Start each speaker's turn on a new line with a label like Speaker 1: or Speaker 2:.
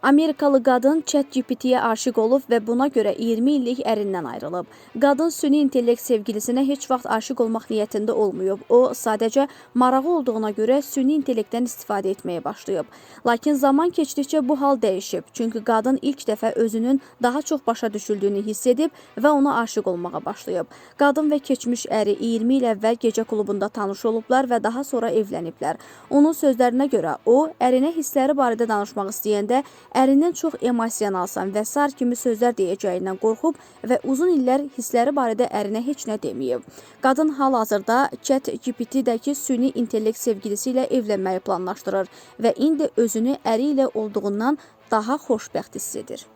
Speaker 1: Amerikalı qadın ChatGPT-yə aşiq olub və buna görə 20 illik ərindən ayrılıb. Qadın süni intellekt sevgilisinə heç vaxt aşiq olmaq niyyətində olmayıb. O, sadəcə marağı olduğuna görə süni intellektdən istifadə etməyə başlayıb. Lakin zaman keçdikcə bu hal dəyişib. Çünki qadın ilk dəfə özünün daha çox başa düşüldüyünü hiss edib və ona aşiq olmağa başlayıb. Qadın və keçmiş əri 20 il əvvəl gecə klubunda tanış olublar və daha sonra evləniblər. Onun sözlərinə görə o, ərinə hissləri barədə danışmaq istəyəndə ərinin çox emosionalsan və sair kimi sözlər deyəcəyindən qorxub və uzun illər hissləri barədə ərinə heç nə deməyib. Qadın hal-hazırda ChatGPT-dəki süni intellekt sevgilisi ilə evlənməyi planlaşdırır və indi özünü əri ilə olduğundan daha xoşbəxt hiss edir.